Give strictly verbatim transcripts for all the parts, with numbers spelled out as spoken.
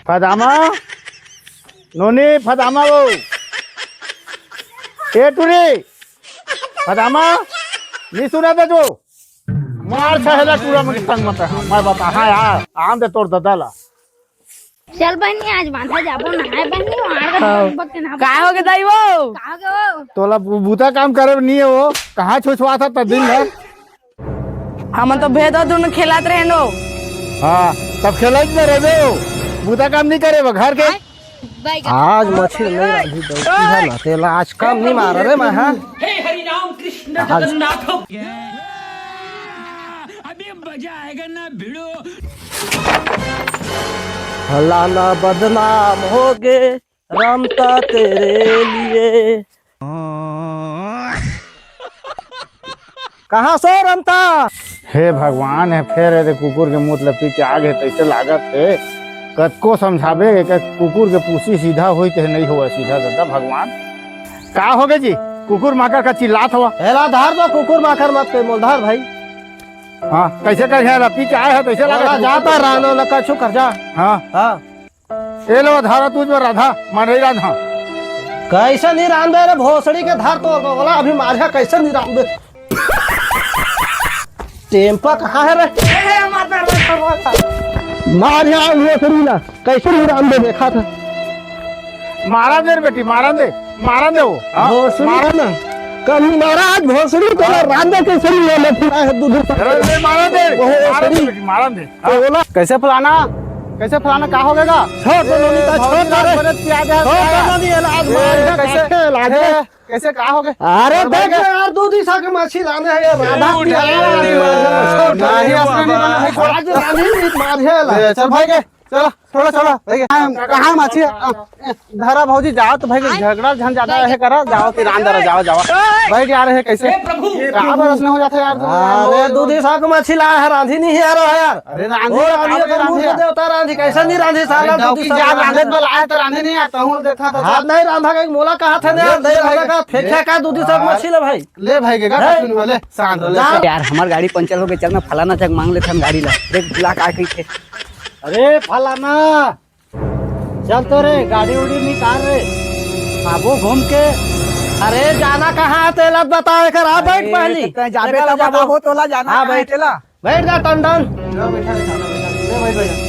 फदामा, नोनी, फदामा वो। ए टूरी, फदामा, नी सुना दे जो। मार छहेला टूरा मन के संग मत, मैं बता, हाँ यार, आन दे तोर ददा ला। चल बहिनी, आज बांधा जाबो नहाए बहिनी, वहाँ का हाँ। बक के नहाबो। का हो गे दाई वो? का हो गे वो? तोला बू-, बूता काम करे नहीं है वो, कहाँ छुछुआ था त दिन भर? हमन तो भेद दुनो खेलत रहे नो। हाँ, तब खेलत में रहे हो, बूता काम नहीं करे वो घर के। आज मछली नहीं रांधी दो, है ना, तेला आज काम नहीं मारा रे मैं, हाँ। हे हरि राम कृष्ण आज जगन्नाथ। अभी मजा आएगा ना भिड़ो। फलाना बदनाम हो गे रमता तेरे लिए। कहाँ सो रमता? हे भगवान, हे फेर एदे कुकुर के मूत ल पी के आ गे, तइसे लागत हे। कतको समझाबे, एक कुकुर के पूछी सीधा होई ते नहीं होवय सीधा, दादा भगवान। का हो गे जी? कुकुर माकर का चिल्लात हवा? एला धार दो, कुकुर माकर मत के, मोल धार भाई। हाँ, कइसे कर हे, पी के आए हे, तइसे लागत ओला हे। जाता रानो न कछु कर जा। हाँ। हाँ। ए लो धारा तू जो राधा, मैं नहीं राधा। कइसे नहीं रांधे रे भोसड़ी के धार तो ओला अभी मारिया कइसे नहीं रांधे। टेम्पा कहाँ है रे? मारिया भोसड़ी ला, कइसे नहीं रांधे देखा था। मारा दे रे बेटी, मारा दे, मारा दे वो। हाँ? भोसड़ी मारा ना। कल मारा आज भोसड़ी तो रांधे कइसे नहीं रांधे पूरा है दूध। अरे ले मारा दे, मारा दे भोसड़ी। बेटी, मारा दे। तो बोला, कइसे फलाना? कइसे फलाना? का हो गेगा? छोड़ दे नोनी, ता छोड़ दे रे। छोड़ दे नोनी, ये लाज मार, ए, कइसे? ए, कइसे? का हो गे? अरे देख यार, दू दिशा के मछली लाने हे यार, राधा पिया। नहीं, असली नहीं बना है, आज रानी नहीं मार है ला। ए, चल भाई के, चल, छोड़ा, छोड़ा, भाई के। कहाँ, कहाँ मछली? धरा भौजी, जाओ तो भाई, झगड़ा झन ज्यादा रहे करा, जाओ कि रांधरा, जाओ, जाओ। बैठ जा रहे कइसे? का बरस न हो जाता यार, तुम अरे, लोग। दूधी साग मछली लाया है, रांधी नहीं है यार, यार। अरे, रांधी ओ, रांधी, रांधी, अगर मुंह रांधी। के देवता रांधी, कइसे नहीं रांधी, साला, अरे, दूधी डौकी साग जा रांधी। रांधे वाला है, तो रांधी नहीं आता हूँ, देखा तो हाथ नहीं रांधा का एक मोला कहा था ना, अरे, नहीं रांधा का, फेंक, फेंक का दूधी साग मछली ले भाई। ले भाई के, का सुन वाले, शांत हो, ले। यार, हमार गाड़ी पंचर हो गई, चल ना फलाना जग मांग लेथन गाड़ी ला, देख, बुला का कही थे। अरे, फलाना, चल तो रे, गाड़ी उड़ी निकाल रे, आबो घूम के। अरे जाना कहाँ है तेला बताओ, एकर आ बैठ अरे, पहली। तो तैं जाबे एकर तब जाबो। बताबो तोला जाना हाँ, कहाँ है बैठ। तेला। बैठ जा टंडन।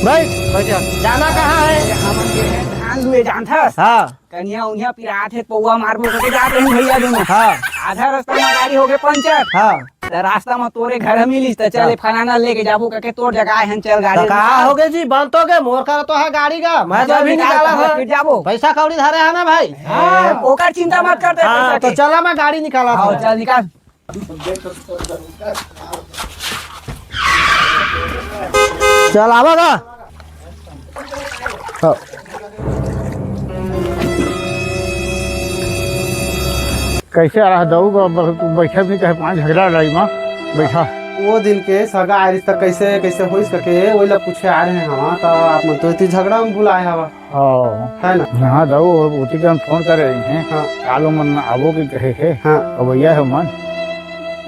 बैठ। बैठ जा। जाना कहाँ है? हमन के धान लुए जानथस? हाँ। कनिया उनिया पिरात हे, पौवा मारबो करके जात रहे भैया दोनों। हाँ। आधा रास्ता में गाड़ी हो गए पंचर। हाँ। त रास्ता म तोरे घर मिलिस, त चल, हाँ। ए फलाना लेके जाबो कके तोर जगह हन, चल गाड़ी त का निकाल। हो गे जी, बन तो गे, मोर करा तो है गाड़ी का, मैं तो चल अभी निकाल, निकाला निकाल, है। फिर जाबो। पैसा कौड़ी धरे है ना भाई? हाँ, ओकर चिंता मत करते, हाँ, पैसा तो के। चला मैं गाड़ी निकाला हाँ, था। चल निकाल। चल आवा गा। हाँ। कइसे आ रहा दऊ ब-, ब-, बैठे भी कहे पाँच झगड़ा लड़ाई में बैठा। वो दिन के सगा आए रिस त कइसे, कइसे होई सके, वही ला पूछे आ रहे हैं हम, त आप मन तो इतनी झगड़ा में बुलाए हवा। हाँ। है ना? हाँ दऊ, उती के हम फोन करे रही हैं। हाँ। कालो मन आबो के कहे हे। हाँ। अब भैया है मन।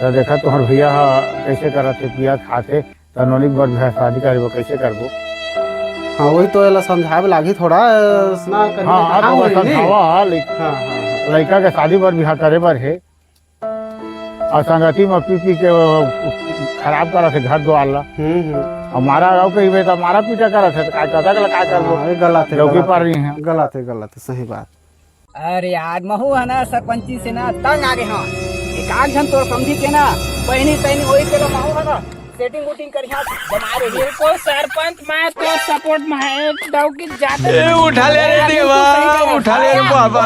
त देखा तुम्हार भैया हा कइसे करत हे, पिया खात हे। त नोनी बर बिहाव शादी करबो, कइसे करबो? हाँ, वही तो एला समझावे लागही थोड़ा, अ, ना कहीं हाँ, हाँ, कहाँ तो होई बस नहीं? समझावा, हाँ, लइक-, हाँ, हाँ, हाँ। लइका के शादी बर बिहाव करे बर हे। अउ संगति म पी पी के, अ, खराब करत हे घर दुआर ला। हम्म, हम्म। अउ मारा अउ कहिबे त मारा पीटा करत हे, त का, का, का, का करबो? हाँ, ये गलत हे, डौकी गलत पार हे। रही हैं। गलत हे, गलत हे, सही बात। अरे यार, महू ह ना सरपंची से ना तंग आ गे हंव। एक आध झन तोर समझी के ना, बहिनी सहिनी होई तेला महू ह ना सेटिंग उटिंग करिहा, जमाए रही। बिल्कुल सरपंच, मैं तोर सपोर्ट में है, एक दऊ की जाते ए, उठा ले रे देवा, उठा ले रे बाबा।